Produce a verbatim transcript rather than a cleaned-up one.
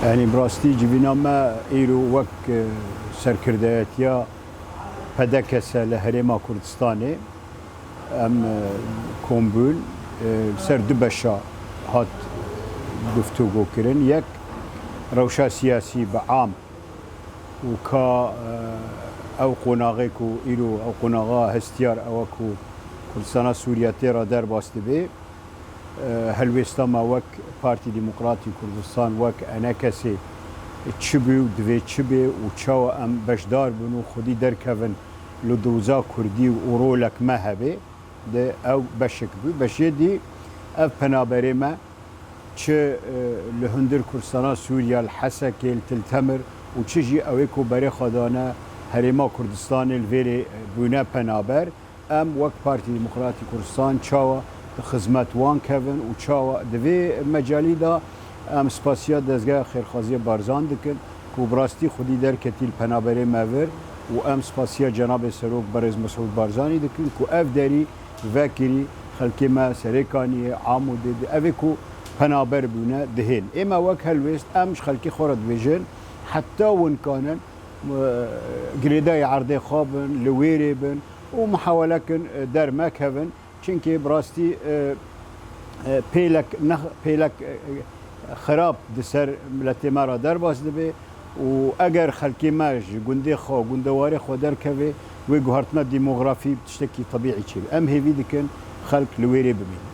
Yanî bi rastî civîna me îro wek, e, serkirdeyetiya P D K S li Herêma Kurdistanê em, e, kom bûn, e, li ser du beşa hat guftûgo kirin. Yek rewşa siyasî bi am û ka, e, ew qonaxê ku îro ew qonaxa hestiyar ew e ku Kurdistana Sûriye tê re derbas dibe, e, helwêsta me wek Partî Demokratî Kurdistan, wek enekesê çi bû û divê çi bê û çawa em beşdar bin û xwedî derkevin li doza Kurdî û rolek me hebe, de ew beşek bû. Beşê dî ev penaberê me çi, e, li hundir Kurdistana Sûriye, li Hesekê, li Til Temir û çi jî ew ê ku berê xwe dane Herêma Kurdistanê li vêrê, e, bûne penaber. Em wek Partî Demokratî Kurdistan çawa di xizmet wan kevin û çawa di vê mecalî de em spasiya Dezgeha Xêrxwaziya Barzan dikin ku bi rastî xwedî derketî li penaberê me vir û em spasiya Cenabê Serok Berêz Mesûd Barzanî dikin ku ev derî vekirî xelkê me Serêkaniyê, Amûdê di ev ê ku penaber bûne dihên. Ê me wek helwêst em ji xelkê xwe re dibêjin heta winkanin, e, girêdayî erdê xwe bin, li wêrê bin û muhawele kin, e, dermekevin. Çimkî bi rastî, e, e, pêlek, ne, pêlek, e, e, xirab di ser miletê me re derbas dibe û eger xelkê me ji gundê xwe, gundewarê xwe derkeve, wê guhertina demografî tiştekî tebîî çêbe. Em hêvî dikin xelk li wêrê bimîne.